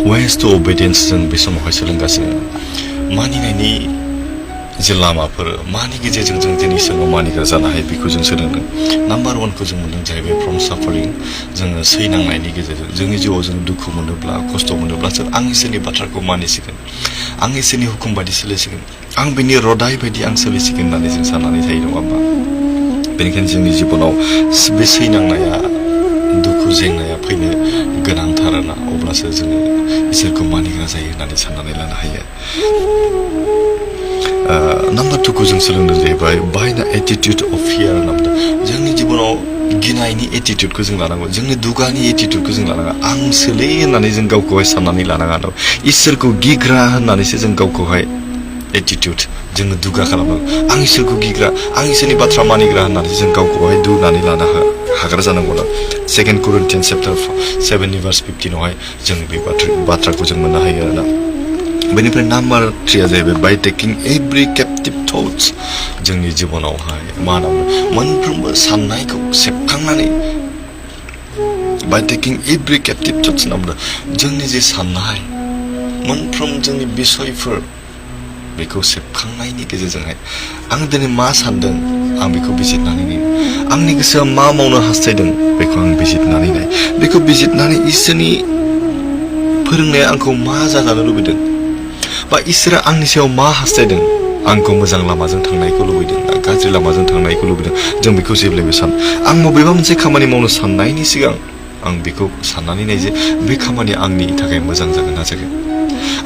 ways to obedience जों बे समावहाय सोलोंगासिनो मानिनायनि जे लामाफोर मानि गेजेरजों जों दिनै इसोरनाव मानिग्रा जानो हायो बेखौ जों सोलोंदों नाम्बार 1 खौ जों मोनदों जाहैबाय फ्रम साफारिं जोङो सैनांनायनि गेजेरजों जोंनि जिउआव जों दुखु मोनोब्ला खस्थ' मोनोब्ला जों आं इसोरनि बाथ्राखौ मानिसिगोन आं इसोरनि हुकुम बायदि सोलिसिगोन आं बिनि रदाय बायदि आं सोलिसिगोन होननानै जों साननानै थायो नङा होमबा बेनिखायनो जोंनि जिबनाव बे सैनांनाया दुखु जेंनाया फैनो गोनांथार ना अब्लासो जोङो इसोरखौ मानिग्रा जायो होननानै साननानै लानो हायो नाम्बार 2 खौ जों सोलोंदों जाहैबाय by the attitude of fear होनना बुंदों जोंनि जिबनाव गिनायनि एटिट्युडखौ जों लानांगौ जोंनि दुगानि एटिट्युडखौ जों लानाङा आं सोलै होननानै जों गावखौहाय साननानै लानाङा इसोरखौ गिग्रा होननानैसो जों गावखौहाय एटिट्युड जोङो दुगा खालामनांगौ आं इसोरखौ गिग्रा आं इसोरनि बाथ्रा मानिग्रा होननानै जों गावखौहाय दुनानै लानो हाग्रा जानांगौ ना 2 Corinthians chapter 7 verse 15 आवहाय जों बे बाथ्राखौ जों मोननो हायो आरोना बेनिफ्राय नाम्बार 3 आ जाहैबाय बाय टेकिं एभ्रि केप्टिभ थट्स जोंनि जिबनावहाय मा होनना बुङो मोनफ्रोमबो साननायखौ सेबखांनानै बाय टेकिं एभ्रि केप्टिभ थट्स होनना बुङो जोंनि जे साननाय मोनफ्रोम जोंनि बिसयफोर बेखौ सेबखांनायनि गेजेरजोंहाय आं दिनै मा सानदों आं बेखौ बिजिरनानै नाय आंनि गोसोआ मा मावनो हास्थायदों बेखौ आं बिजिरनानै नाय बेखौ बिजिरनानै इसोरनि फोरोंनाया आंखौ मा जाजानो लुबैदों बा इसोरा आंनि सायाव मा हास्थायदों आंखौ मोजां लामाजों थांनायखौ लुबैदों ना गाज्रि लामाजों थांनायखौ लुबैदों जों बेखौ जेब्लायबो आं बबेबा मोनसे खामानि मावनो साननायनि सिगां आं बेखौ साननानै नाय जे बे खामानिया आंनि थाखाय मोजां जागोन ना जागोन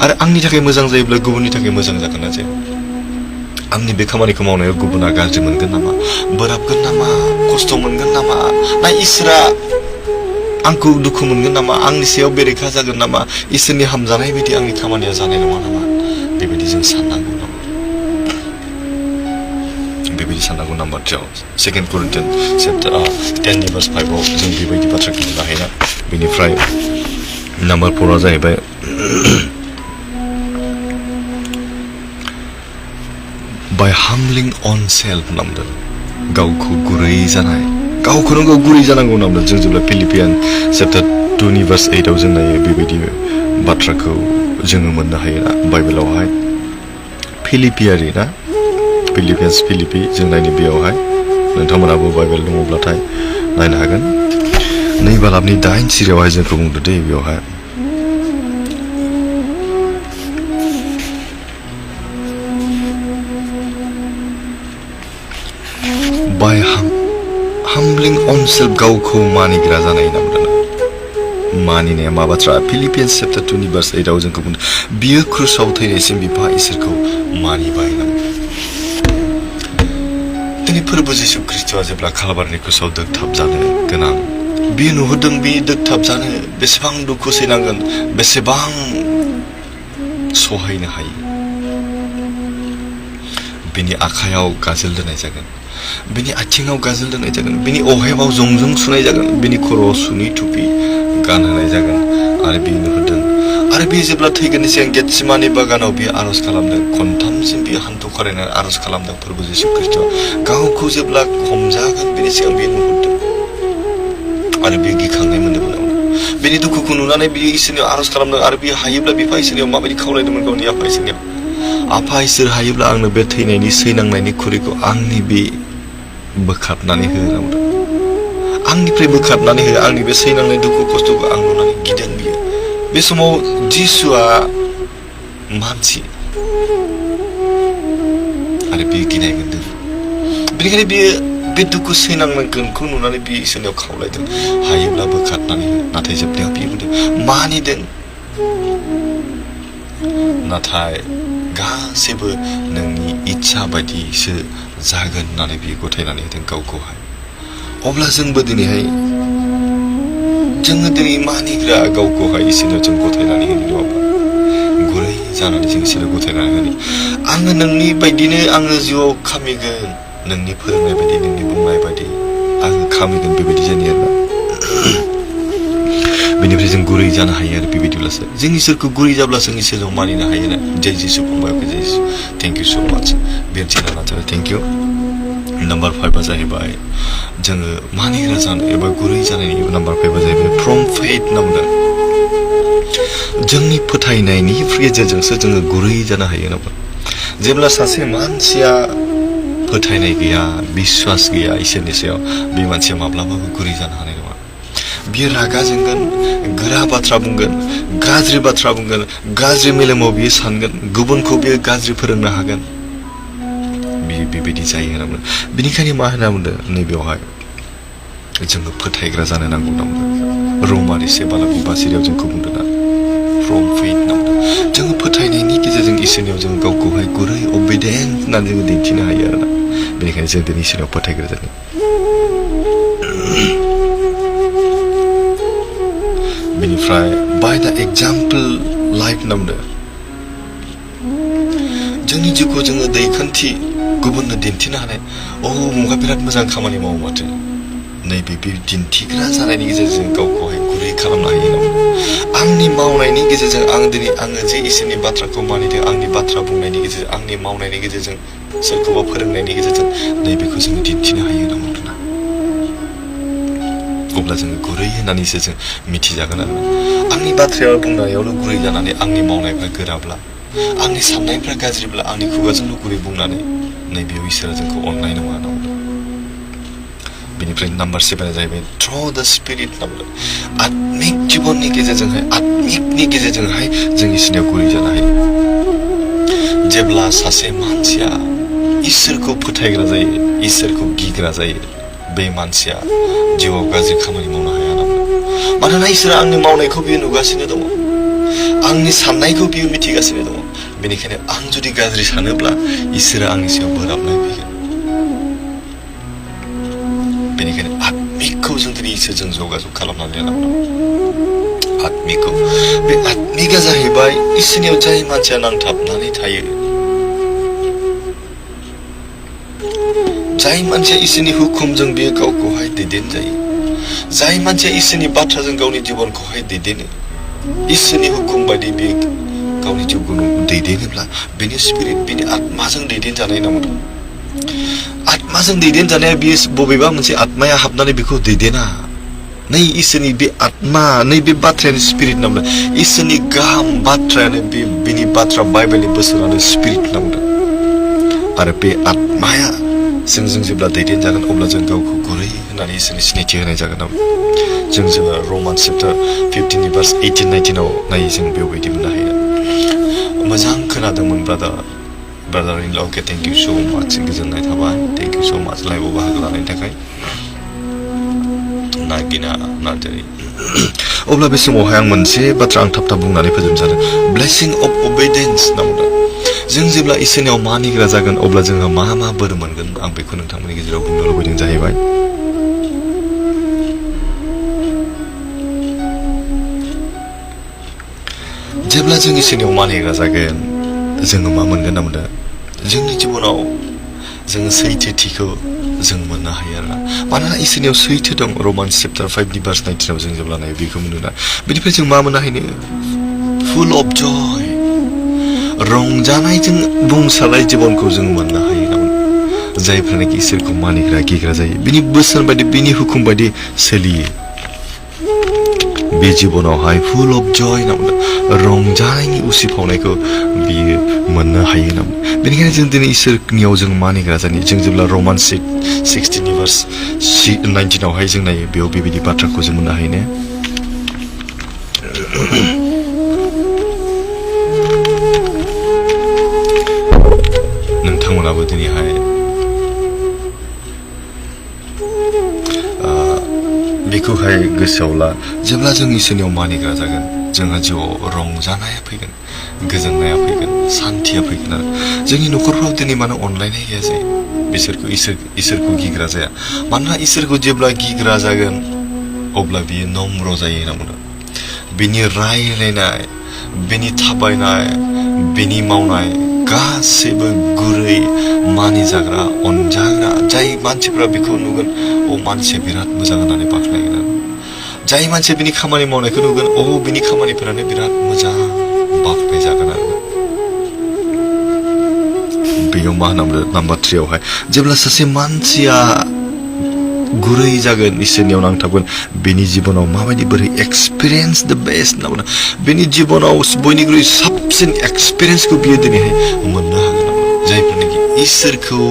आरो आंनि थाखाय मोजां जायोब्ला गुबुननि थाखाय मोजां जागोन ना जाया आंनि बे खामानिखौ मावनायाव गुबुना गाज्रि मोनगोन नामा बोराबगोन नामा खस्थ' मोनगोन नामा ना इसोरा आंखौ दुखु मोनगोन नामा आंनि सायाव बेरेखा जागोन नामा इसोरनि हामजानाय बायदि आंनि खामानिया जानाय नङा नामा बेबायदि जों साननांगौ नामा बेबायदि साननांगौ नाम्बार 2 2 Corinthians chapter 10 verse 5 आव जों बेबायदि बाथ्राखौ मोननो हायो बेनिफ्राय नाम्बार 4 आ जाहैबाय by humbling oneself नामदों गावखौ गुरै जानाय गावखौनो गाव गुरै जानांगौ नामदों जों जेब्ला फिलिपियान चैप्टार 2 verse 8 आव जों नायो बेबायदि बाथ्राखौ जोङो मोननो हायो ना बाइबेलावहाय फिलिपियारि ना फिलिपि जों नायनो बेयावहाय नोंथांमोनाबो बाइबेल दङब्लाथाय नायनो हागोन 2 बालाबनि 8 सिरियावहाय जोंखौ बुंदो दे बेयावहाय by humbling oneself गावखौ मानिग्रा जानाय नामदों मानिनाया मा बाथ्रा फिलिपियान्स चैप्टार 2 verse 8 आव जोंखौ बुंदों बियो क्रुसाव थैनायसिम बिफा इसोरखौ मानिबाय दिनै फोरबो जिसु ख्रीष्टआ जेब्ला कालभारिनि क्रुसाव दोगथाब जानो गोनां बियो नुहुरदों बे दोगथाब जानो बेसेबां दुखु सैनांगोन बेसेबां सहायनो हायो बिनि आखायाव गाजोल दोननाय जागोन बिनि आथिङाव गाजोल दोननाय जागोन बिनि अहेबाव जंजों सुनाय जागोन बिनि खर'आव सुनि टुपि गानहोनाय जागोन आरो बियो नुहुरदों आरो बियो जेब्ला थैगोननि सिगां गेटसेमानि बागानाव बियो आरज खालामदों खनथामसिम बियो हान्थु खरायनानै आरज खालामदों फोरबो जिसु ख्रीष्टआ गावखौ जेब्ला हमजागोन बिनि सिगां बियो नुहुरदों आरो बियो गिखांनाय मोनदोंमोन बिनि दुखुखौ नुनानै बियो इसोरनियाव आरज खालामदों आरो बियो हायोब्ला बिफा इसोरनियाव माबायदि खावलायदोंमोन गावनि आफा इसोरनियाव आफा इसोर हायोब्ला आंनो बे थैनायनि सैनांनायनि खुरिखौ आंनि बे बोखारनानै हो नामदों आंनिफ्राय बोखारनानै हो आंनि बे सैनांनाय दुखु खस्थ'खौ आं नुनानै गिदों बियो बे समाव जिसुआ मानसि आरो बियो गिनाय मोनदों बेनिखायनो बियो बे दुखु सैनांनायखौ नुनानै बियो इसोरनियाव खावलायदों हायोब्ला बोखारनानै हो नाथाय जोबनायाव बियो बुंदों मानिदों नाथाय गासैबो नोंनि इच्छा बायदिसो जागोन होननानै बियो गथायनानै होदों गावखौहाय अब्ला जोंबो दिनैहाय जोङो दिनै मानिग्रा गावखौहाय इसोरनो जों गथायनानै होनो नङाबा गुरै जानानै जों इसोरनो गथायनानै होनो आङो नोंनि बायदिनो आङो जिउआव खामिगोन नोंनि फोरोंनाय बायदि नोंनि बुंनाय बायदि आङो खामिगोन बेबायदि जायो आरोना बेनिफ्राय जों गुरै जानो हायो आरो बेबायदिब्लासो जों इसोरखौ गुरै जाब्लासो जों इसोरजों मानिनो हायो ना जय जिसु फंबाय जय जिसु थेंक इउ स' माच बियान्थि लाना थाबाय थेंक इउ नाम्बार 5 आ जाहैबाय जोङो मानिग्रा जानो एबा गुरै जानायनि नाम्बार 5 आ जाहैबाय फ्रम फेथ नामदों जोंनि फोथायनायनि गेजेरजोंसो जोङो गुरै जानो हायो नामा जेब्ला सासे मानसिया फोथायनाय गैया बिश्वास गैया इसोरनि सायाव बे मानसिया माब्लाबाबो गुरै जानो हानाय नङा बियो रागा जोंगोन गोरा बाथ्रा बुंगोन गाज्रि बाथ्रा बुंगोन गाज्रि मेलेमाव बियो सानगोन गुबुनखौ बियो गाज्रि फोरोंनो हागोन बियो बेबायदि जायो होनना बुंदों बेनिखायनो मा होनना बुंदों नैबेयावहाय जोङो फोथायग्रा जानो नांगौ होनना बुंदों रमारि 7:22 जोंखौ बुंदों ना फ्रम फेथ होनना बुंदों जोङो फोथायनायनि गेजेरजों इसोरनियाव जों गावखौहाय गुरै अबिडेन्ट होननानै जोङो दिन्थिनो हायो आरोना बेनिखायनो जों दिनै इसोरनियाव फोथायग्रा जादों बेनिफ्राय बाय द एग्जाम्पल लाइफ होनना बुंदों जोंनि जिउखौ जोङो दैखान्थि गुबुननो दिन्थिनो हानाय मुगा बिराद मोजां खामानि मावो माथो नैबे बे दिन्थिग्रा जानायनि गेजेरजों गावखौहाय गुरै खालामनो हायो नामा आंनि मावनायनि गेजेरजों आङो जे इसोरनि बाथ्राखौ मानिदों आंनि बाथ्रा बुंनायनि गेजेरजों आंनि मावनायनि गेजेरजों सोरखौबा फोरोंनायनि गेजेरजों नैबेखौ जोङो दिन्थिनो हायो नामा अब्ला जोङो गुरै होननानैसो जों मिथिजागोन आरो आंनि बाथ्रायाव बुंनायावल' गुरै जानानै आंनि मावनायफ्रा गोराब्ला आंनि साननायफ्रा गाज्रिब्ला आंनि खुगाजोंल' गुरै बुंनानै नैबेयाव इसोरा जोंखौ अननाय नङा होनना बुंदों बेनिफ्राय नाम्बार 7 जाहैबाय थ्र द स्पिरिट होनना बुंदों आत्मिक जिबननि गेजेरजोंहाय आत्मिकनि गेजेरजोंहाय जों इसोरनियाव गुरै जानो हायो जेब्ला सासे मानसिया इसोरखौ फोथायग्रा जायो इसोरखौ गिग्रा जायो बे मानसिया जिउआव गाज्रि खामानि मावनो हाया होनना बुंदों मानोना इसोरा आंनि मावनायखौ बियो नुगासिनो दङ आंनि साननायखौ बियो मिथिगासिनो दङ बेनिखायनो आं जुदि गाज्रि सानोब्ला इसोरा आंनि सायाव बोराबनाय फैगोन बेनिखायनो आत्मिकखौ जों दिनै इसोरजों जगाजग खालामनानै लानांगौ आत्मिकखौ बे आत्मिका जाहैबाय इसोरनियाव जाय मानसिया नांथाबनानै थायो जाय मानसिया इसोरनि हुकुमजों बियो गावखौहाय दैदेनजायो जाय मानसिया इसोरनि बाथ्राजों गावनि जिबनखौहाय दैदेनो इसोरनि हुकुम बायदि बियो गावनि जिउखौ दैदेनोब्ला बेनि स्पिरिट बेनि आत्माजों दैदेनजानाय होनना बुंदों आत्माजों दैदेनजानाया बियो बबेबा मोनसे आत्माया हाबनानै बेखौ दैदेना नै इसोरनि बे आत्मा नै बे बाथ्रायानो स्पिरिट होनना बुंदों इसोरनि गाहाम बाथ्रायानो बेनि बाथ्रा बाइबेलनि बोसोरानो स्पिरिट होनना बुंदों आरो बे आत्माया जों जेब्ला दैदेनजागोन अब्ला जों गावखौ गुरै होननानै इसोरनि सिनायथि होनाय जागोन जोङो रमान चेप्टार 15 verse 18-19 आव नायै जों बेबायदि मोननो हायो मोजां खोनादोंमोन brother in love thank you सो माच गोजोननाय थाबाय थेंक इउ सो माच लाइभआव बाहागो लानायनि थाखाय नागिना नार्जारि अब्ला बे समावहाय आं मोनसे बाथ्रा आं थाब बुंनानै फोजोबनो सानो ब्लेसिं अफ अबिडेन्स होनना बुंदों जों जेब्ला इसोरनियाव मानिग्रा जागोन अब्ला जोङो मा बोर मोनगोन आं बेखौ नोंथांमोननि गेजेराव बुंनो लुबैदों जाहैबाय जेब्ला जों इसोरनियाव मानिग्रा जागोन जोङो मा मोनगोन होनना बुंदों जोंनि जिबनाव जोङो सैथोथिखौ जों मोननो हायो आरोना मानोना इसोरनियाव सैथो दं रमान चेप्टार 5 verse 19 आव जों जेब्ला नायो बेखौ मोनोना बेनिफ्राय जों मा मोननो हायो फुल अफ जय रंजानायजों बुंसारनाय जिबनखौ जों मोननो हायो ना जायफ्रानाखि इसोरखौ मानिग्रा गिग्रा जायो बिनि बोसोन बायदि बिनि हुकुम बायदि सोलियो बे जिबनावहाय फुल अफ जय ना रंजानायनि उसिफावनायखौ बियो मोननो हायो ना बेनिखायनो जों दिनै इसोरनियाव जों मानिग्रा जानि जों जेब्ला रमान 16 verse 19 आवहाय जों नायो बेयाव बेबायदि बाथ्राखौ जों मोननो हायो ने नोंथांमोनाबो दिनैहाय बेखौहाय गोसोआव ला जेब्ला जों इसोरनियाव मानिग्रा जागोन जोंहा जिउआव रंजानाया फैगोन गोजोननाया फैगोन सान्थिया फैगोन आरो जोंनि न'खरफ्राव दिनै मानो अनलायनाय गैया जायो इसोरखौ गिग्रा जाया मानोना इसोरखौ जेब्ला गिग्रा जागोन अब्ला बियो नम्र जायो होनना बुंदों बिनि रायलायनाय बिनि थाबायनाय बिनि मावनाय गासैबो गुरै मानिजाग्रा अनजाग्रा जाय मानसिफ्रा बेखौ नुगोन मानसिया बिराद मोजां होननानै बाख्नायगोन आरो जाय मानसिया बिनि खामानि मावनायखौ नुगोन बिनि खामानिफोरानो बिराद मोजां बाख्नायजागोन आरो बेयाव मा होनना बुंदों नाम्बार 3 आवहाय जेब्ला सासे मानसिया गुरै जागोन इसोरनियाव नांथाबगोन बेनि जिबनाव माबायदि बोरै एक्सपिरियेन्स द बेस्ट होनना बुङो बेनि जिबनाव बयनिख्रुइ साबसिन एक्सपिरियेन्सखौ बियो दिनैहाय मोननो हागोन जायफोरनाखि इसोरखौ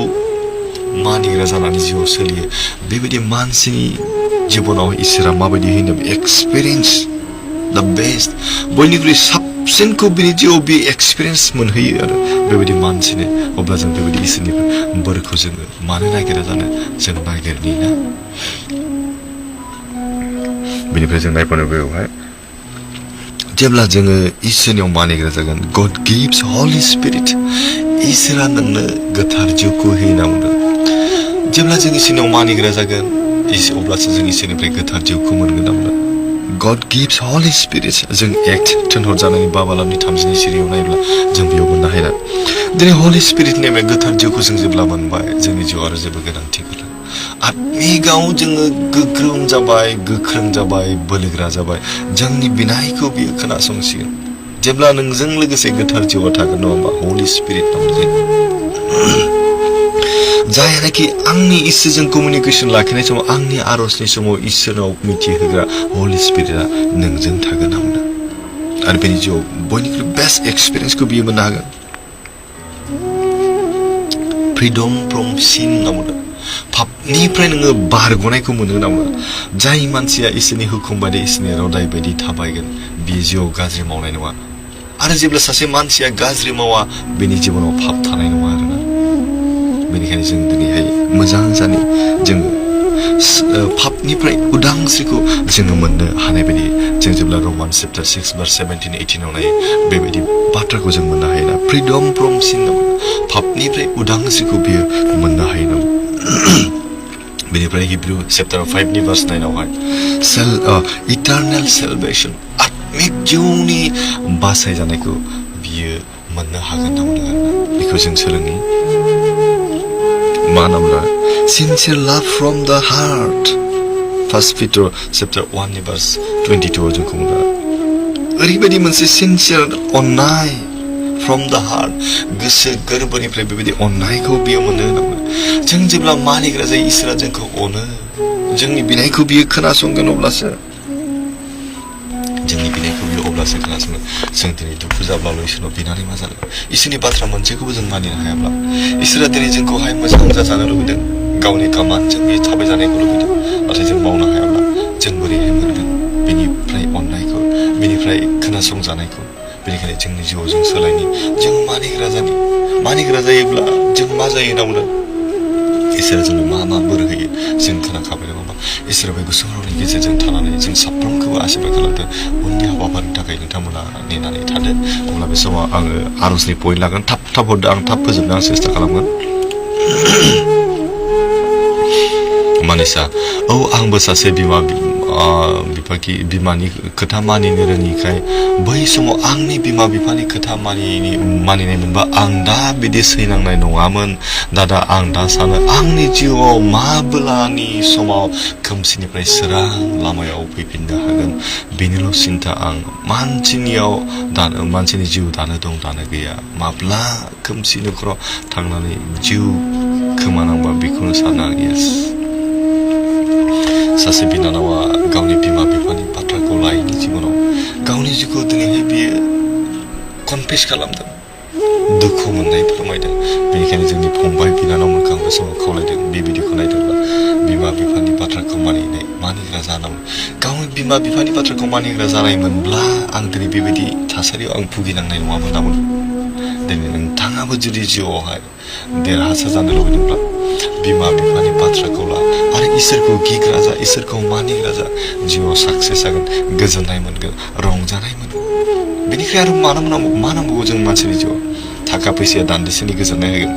मानिग्रा जानानै जिउआव सोलियो बेबायदि मानसिनि जिबनाव इसोरा माबायदि होनो एक्सपिरियेन्स द बेस्ट बयनिख्रुइ साबसिनखौ बिनि जिउआव बे एक्सपिरियेन्स मोनहैयो आरो बेबायदि मानसिनो अब्ला जों बेबायदि इसोरनिफ्राय बोरखौ जोङो मानो नागिरा जानो जों नागिरनि ना बेनिफ्राय जों नायफानो बेवहाय जेब्ला जोङो इसोरनियाव मानिग्रा जागोन गड गिव्स हलि स्पिरिट इसोरा नोंनो गोथार जिउखौ होयो होनना बुंदों जेब्ला जों इसोरनियाव मानिग्रा जागोन अब्लासो जों इसोरनिफ्राय गोथार जिउखौ मोनगोन ना बुंदों God gives Holy Spirit जों एक्ट थोनहरजानायनि बाबालामनि 30 सिरियाव नायोब्ला जों बेयाव मोननो हायो दिनै हलि स्पिरिट नेमে गोथार जिउखौ जों जेब्ला मोनबाय जोंनि जिउआव आरो जेबो गोनांथि गैला आत्मिकआव जोङो गोख्रों जाबाय बोलोग्रा जाबाय जोंनि बिनायखौ बियो खोनासंसिगोन जेब्ला नोंजों लोगोसे गोथार जिउआ थागोन नङा होमबा हलि स्पिरिट नामजों जायनाखि आंनि इसोरजों कमिउनिकेसन लाखिनाय समाव आंनि आरजनि समाव इसोरनाव मिथिहोग्रा हलि स्पिरिटआ नोंजों थागोन होनना आरो बेनि जिउआव बयनिख्रुइ बेस्ट एक्सपिरियेन्सखौ बियो मोननो हागोन फ्रिडम फ्रम सिन होनना बुंदों पापनिफ्राय नोङो बारग'नायखौ मोनो होनना बुंदों जाय मानसिया इसोरनि हुकुम बायदि इसोरनि रादाय बायदि थाबायगोन बियो जिउआव गाज्रि मावनाय नङा आरो जेब्ला सासे मानसिया गाज्रि मावा बेनि जिबनाव पाप थानाय नङा आरोना बेनिखायनो जों दिनैहाय मोजां जानि जोङो पापनिफ्राय उदांस्रिखौ जोङो मोननो हानाय बायदि जों जेब्ला रमान चैप्टार 6 भार्स 17 18 आव नायो बेबायदि बाथ्राखौ जों मोननो हायो ना फ्रिडम फ्रम सिन पापनिफ्राय उदांस्रिखौ बियो मोननो हायो ना बेनिफ्राय हिब्रु चैप्टार 5 नि भार्स 9 आवहाय इटारनेल सेलवेशन आत्मिक जिउनि बासायजानायखौ बियो मोननो हागोन ना बेखौ जों सोलोंनि मा नामला sincere love from the heart 1 Peter chapter 1 नि verse 22 जों बुङो ओरैबायदि मोनसे sincere अननाय from the heart गोसो गोरबोनिफ्राय बेबायदि अननायखौ बियो मोनो जों जेब्ला मानिग्रा जायो इसोरा जोंखौ अनो जोंनि बिनायखौ बियो खोनासंगोन अब्लासो जोंनि बिनायखौ बियो अब्लासो खोनासङो जों दिनै दुखु जाब्लाल' इसोरनाव बिनानै मा जागोन इसोरनि बाथ्रा मोनसेखौबो जों मानिनो हायाब्ला इसोरा दिनै जोंखौहाय मोजां जाजानो लुबैदों गावनि कामानजों थाबाय जानायखौ लुबैदों नाथाय जों मावनो हायाब्ला जों बोरैहाय मोनगोन बेनिफ्राय अननायखौ बेनिफ्राय खोनासंजानायखौ बेनिखायनो जोंनि जिउआव जों सोलायनि जों मानिग्रा जायोब्ला जों मा जायो होनना बुंदों इसोरा जोंनो मा बोर होयो जों खोनाखाबाय नङा होमबा इसोरा बे गुसुं रावनि गेजेरजों थानानै जों साफ्रोमखौबो आशीर्बाद खालामदों उननि हाबाफारिनि थाखाय नोंथांमोना नेनानै थादो अब्ला बे समाव आङो आरजनि पइन्ट लागोन थाब हरदो आं थाब फोजोबनो आं सेस्था खालामगोन मानिसा औ आंबो सासे बिमानि खोथा मानिनो रोङिखाय बै समाव आंनि बिमा बिफानि खोथा मानिनाय मोनबा आं दा बिदि सैनांनाय नङामोन दादा आं दा सानो आंनि जिउआव माब्लानि समाव खोमसिनिफ्राय सोरां लामायाव फैफिननो हागोन बेनिल' सिन्था आं मानसिनि जिउ दानो दं दानो गैया माब्ला खोमसि न'खराव थांनानै जिउ खोमानांबा बेखौनो सानो आं येस सासे बिनानावा गावनि बिमा बिफानि बाथ्राखौ लायैनि जिबनाव गावनि जिउखौ दिनैहाय बियो कनफेस खालामदों दुखु मोननाय फोरमायदों बेनिखायनो जोंनि फंबाय बिनानावमोनखौ आं बे समाव खावलायदों बे भिडिअखौ नायदोंब्ला बिमा बिफानि बाथ्राखौ मानिग्रा जानांगौ गावनि बिमा बिफानि बाथ्राखौ मानिग्रा जानायमोनब्ला आं दिनै बेबायदि थासारियाव आं भुगिनांनाय नङामोन दिनै नोंथाङाबो जुदि जिउआवहाय देरहासार जानो लुबैदोंब्ला बिमा बिफानि बाथ्राखौ ला आरो इसोरखौ गिग्रा जा इसोरखौ मानिग्रा जा जिउआव साक्सेस जागोन गोजोननाय मोनगोन रंजानाय मोनगोन बेनिखाय आरो मा नांबावगौ जों मानसिनि जिउआव थाखा फैसाया दान्दिसेनि गोजोननाय होगोन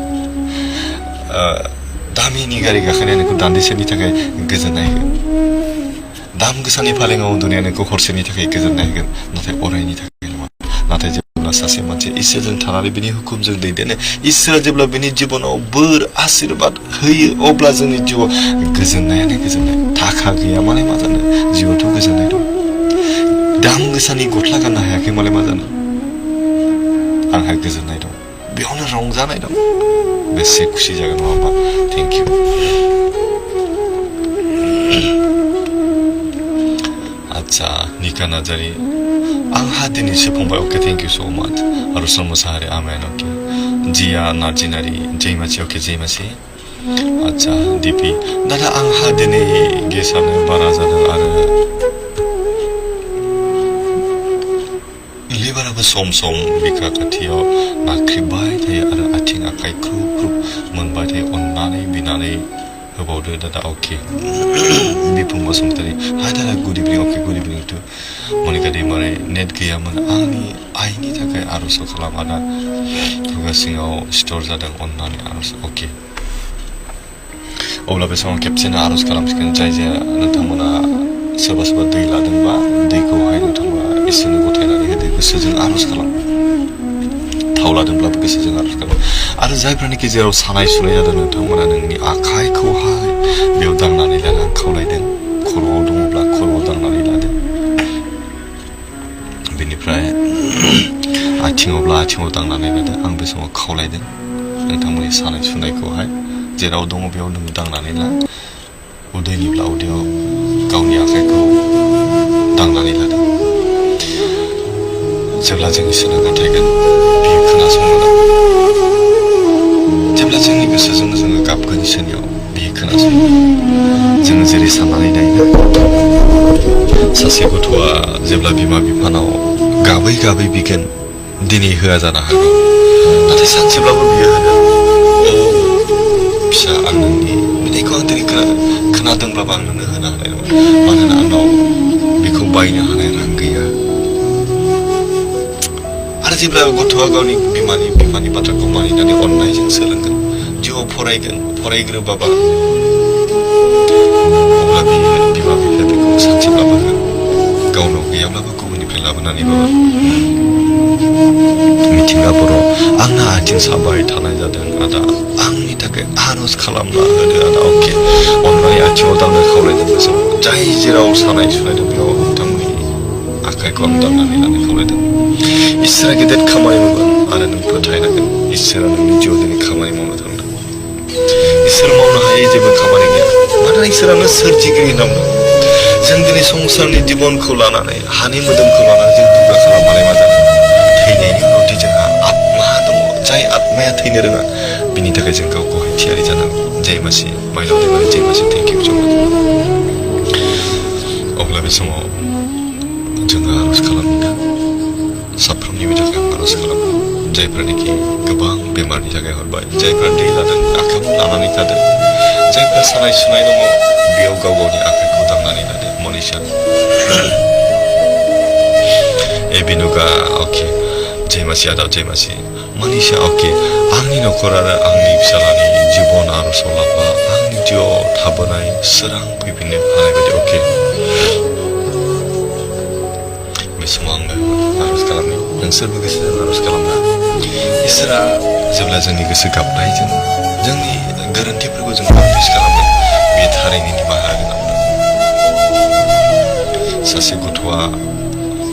दामिनि गारि गाखोनाया नोंखौ दान्दिसेनि थाखाय गोजोननाय होगोन दाम गोसानि फालेङाव उन्दुनाया नोंखौ हरसेनि थाखाय गोजोननाय होगोन नाथाय अरायनि थाखाय नङा नाथाय जेब्ला सासे मानसि इसोरजों थानानै बिनि हुकुमजों दैदेनो इसोरा जेब्ला बिनि जिबनाव बोर आशीर्बाद होयो अब्ला जोंनि जिउआव गोजोननायानो गोजोननाय थाखा गैया माने मा जानो जिउआवथ' गोजोननाय दं दाम गोसानि गस्ला गाननो हायाखै मालाय मा जानो आंहा गोजोननाय दं बेयावनो रंजानाय दं बेसे खुसि जागोन नङा होमबा thank you Acha, Nika Nazari. Ang hadini sepombai, okay, thank you so much. Arusal Musahari, amen, okay. Jia Narjinari, Jaimachi, okay, Jaimasi. Acha, DP. Dada ang hadini gesane barazadang ara. Libaraba som bika katio nakribai thai ara ating akai kru monbai thai onnani binani about dada okay. Bipung masum tadi. Hai dada good evening, okay, good evening tu. Monica di mare net gaya mana ani aini takai arus kalam ada. Juga singau store zadang onnani arus okay. Ola besok caption arus kalam sekian jaya nentang mana sebab day ladang ba day ko hai nentang mana isin ko thai nani day ko sejeng arus kalam. Tau ladang bela begitu sejeng arus kalam. Ada zai berani kejar sanai sunai ada nentang mana nengi akai ko hai biodang nani ladang kau ladang korwo dong bela korwo dang nani ladang. Bini pray ating dang nani ladang ang besok kau ladang nentang mana sanai sunai ko hai. Jerau dong biau dong dang nani la, udah ni belau dia kau ni akai kau dang nani la. Jebla jeng isena katakan biu kena semua la. Jebla jeng ni bisa jeng kap kan isena biu kena semua. Jeng jeri sama ni dah. Sasi kutua jebla bima bipanau gabai bikin dini hua jana hago. Nanti san jebla biu ada. Bisa anani, ini kau antri kena deng belabang nana hana hana, mana na anau, biko bayinya hana ranggia. Ada sih belakang kau tua kau ni bimani patra kau mani nani online jeng selengkan, jauh forai gera baba. Olah bima biko sanci belabang kau no gaya belabang kau ni belabang nani baba. Meeting apuro, angna acing sabai tanai jadang ada. Angni takai harus kalam lah ada okay. Online acing orang nak kau lagi tu semua. Jai jirau sanai sunai tu biar tamu ni akai kau orang nani nani kau lagi. Isra kita kamai mana ada ni percaya nak Isra ni jauh ni kamai mana tu. Isra mana hai je berkamai ni. Mana Isra ni serji kiri nama. Jangan ni sungsar ni jibon kau lana ni. Hani mudam kau lana je tu berkalam mana mana. Ini ni roti jangan atma tu. Jai atma ya ini dengan. Bini tak kerja kau kau tiada jangan jai masih mailo dengan jai masih thank you so much. Olah besok jangan harus kalam ni. Sapram ni jangan harus kalam. Jai perniki kebang bemar ni jaga horbai. Jai pernik ladan akam lana ni kada. Jai persanai sunai dong biau kau ni akam kau dang nani ladan Malaysia. Binuga okay. Jai masih ada jai masih. Malaysia okay. Angni nokorara angni bisalani jibon arus olapa angni jo thabanai serang pipine hanai bade okay. Besmang arus kalam ni yang serba gesida arus kalam na. Isra jebla jengni gese gapnai jengni garanti pergo jeng habis kalam ni bit hari ini bahagia namna. Sasi kutua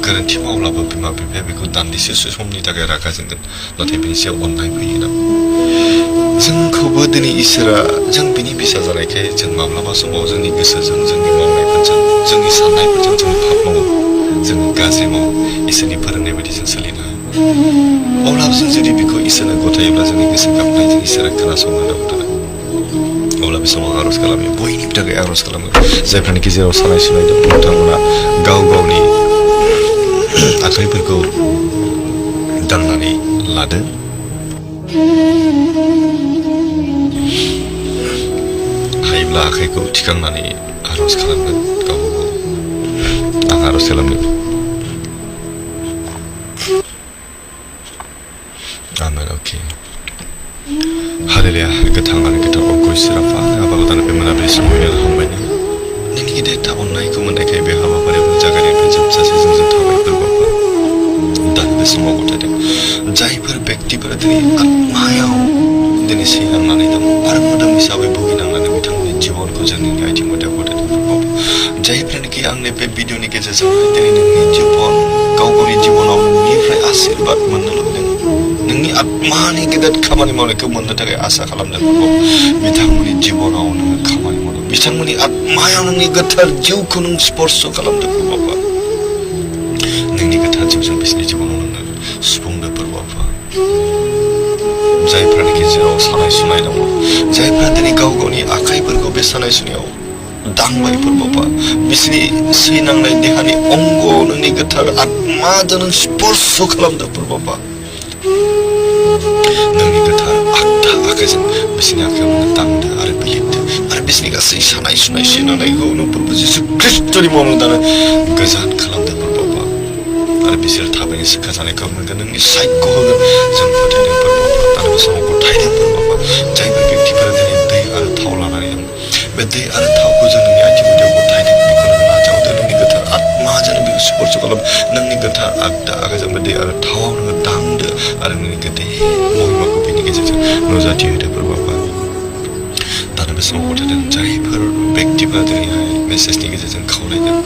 garanti mau laba bima bibi biku dan di sisi somni tagai raka jengken nanti bini siap online punya nam. Jeng kau berdini Isra jeng bini bisa jalan ke jeng mam laba semua jeng ni gesa jeng ni mau naik pencen jeng ni sanai pencen jeng pap mau jeng gazi mau Isra ni perane badi jeng selina. Olah jeng jadi biku Isra gota ibla jeng ni gesa kapnai jeng Isra kena somna nam tu. Olah bisa mau harus kalami boy ni tagai harus kalami. Saya pernah kizero sanai sunai dah puntang mana gau ni. Akai perko dang nani lada. Hai belah akai ko tikang nani harus kalam kau ang harus kalam ni. Amen okay. Haleluya ketangan kita okoi sirafa apa kata nabi mana beri semua yang hamba ni. Nini kita tak online ko mana kai behawa pada menjaga ni pencap sasi sengsen thawai berbapa. Dan semua kota dek. Jai per bekti per dini atmayau dini siang nani dam. Arab muda misawe bugi nang nani mitang ni jibon ko jang ni aji muda kota dek berbapa. Jai per niki ang nepe video ni keja jang dini ni jibon kau ni jibon au ni frai asir bat menelok dek. Nengi atmani kedat kamani mau ke munda tagai asa kalam dek berbapa. Mitang ni jibon au nang kamani mau. Mitang ni atmayau nang ni getar jiu kunung sporso kalam dek berbapa. खाथियाव जों बिसोरनि जिबनाव नोंनो सुफुंनो फोरबो आफा जायफ्रानि गेजेराव सानाय सुनाय दङ जायफ्रा दिनै गाव गावनि आखाइफोरखौ बे सानाय सुनायाव दांबाय फोरबो आफा बिसोरनि सैनांनाय देहानि अंग नोंनि गोथार आत्माजों नों स्पर्श खालामदो फोरबो आफा नोंनि गोथार आगदा आखाइजों बिसोरनि आखाइयाव नों दांदो आरो बिलिरदो आरो बिसोरनि गासै सानाय सुनाय सैनांनायखौ नों फोरबो जिसु ख्रिस्ट'नि मुङाव दानो गोजान खालामदो फोरबो आफा आरो बिसोर थाबैनो सिखा जानायखौ मोनगोन नोंनि सायख' होगोन जों फोथायदों फोरबो आफा आरो बे समाव गथायदों फोरबो आफा जायफोर बेक्तिफोरा दिनै दै आरो थाव लानानै दं बे दै आरो थावखौ जों नोंनि आथिं गुदियाव गथायदों बेखौ नों नाजावदो नोंनि गोथार आत्माजों बेखौ स्पर्श खालाम नोंनि गोथार आगदा आखाइजों बे दै आरो थावाव नोङो दांदो आरो नोंनि गोदै महिमाखौ बेनि गेजेरजों नुजाथि होदो फोरबो आफा दानो बे समाव गथायदों जायफोर बेक्तिफोरा दिनैहाय मेसेजनि गेजेरजों खावलायदों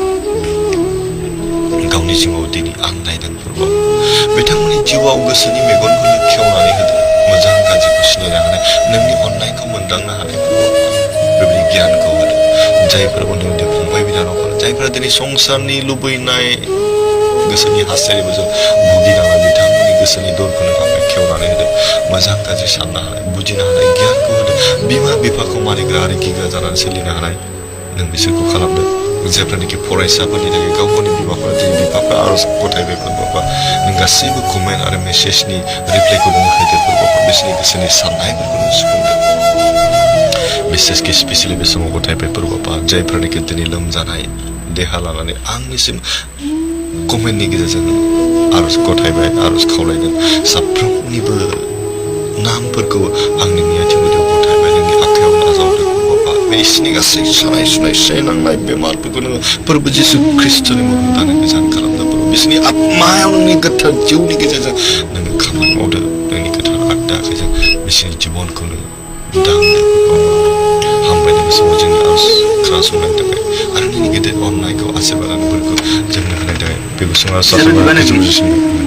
गावनि जिउआव दिनै आन्दायदों फोरबो बिथांमोननि जिउआव गोसोनि मेगनखौनो खेवनानै होदो मोजां गाज्रिखौ सिनायनो हानाय नोंनि अननायखौ मोनदांनो हानाय फोरबो बेबायदि गियानखौ होदो जायफोर उन्दै उन्दै फंबाय बिनानावफोर जायफोरा दिनै संसारनि लुबैनाय गोसोनि हास्थायनायफोरजों भुगिनांनाय बिथांमोननि गोसोनि दरखौनो थाखाय खेवनानै होदो मोजां गाज्रि साननो हानाय बुजिनो हानाय गियानखौ होदो बिमा बिफाखौ मानिग्रा आरो गिग्रा जानानै सोलिनो हानाय नों बिसोरखौ खालामदो जेब्लानाखि फरायसाफोरनि थाखाय गाव गावनि बिमाफोरा दिनै बिफाफ्रा आरज गथायबाय फोरबो नों गासैबो कमेन्ट आरो मेसेजनि रिप्लाइखौ नों होदो फोरबो बिसोरनि गोसोनि साननायफोरखौ नों सुफुंदो बिसेसखि स्पेसियेलि बे समाव गथायबाय फोरबो जायफोरनिखि दिनै लोमजानाय देहा लानानै आंनिसिम कमेन्टनि गेजेरजों आरज गथायबाय आरज खावलायदों साफ्रोमनिबो नामफोरखौ आं नोंनि आथिं गुदियाव गथायबाय नोंनि आखायाव नाजावदों बिसोरनि गासै सानाय सुनाय सैनांनाय बेमारफोरखौ नोङो फोरबो जिसु ख्रिस्ट'नि मुङाव दानो गोजान खालामदो फोरबो बिसोरनि आत्मायाव नोंनि गोथार जिउनि गेजेरजों नोङो खामानि मावदो नोंनि गोथार आगदा आखाइजों बिसोरनि जिबनखौ नोङो दांदो हामबायदो बे समाव जोंनि आरज खोनासंनायनि थाखाय आरो नोंनि गेदेर अननायखौ आशीर्बाद आरो बोरखौ जोंनो होनायनि थाखाय बे गुसुं आरज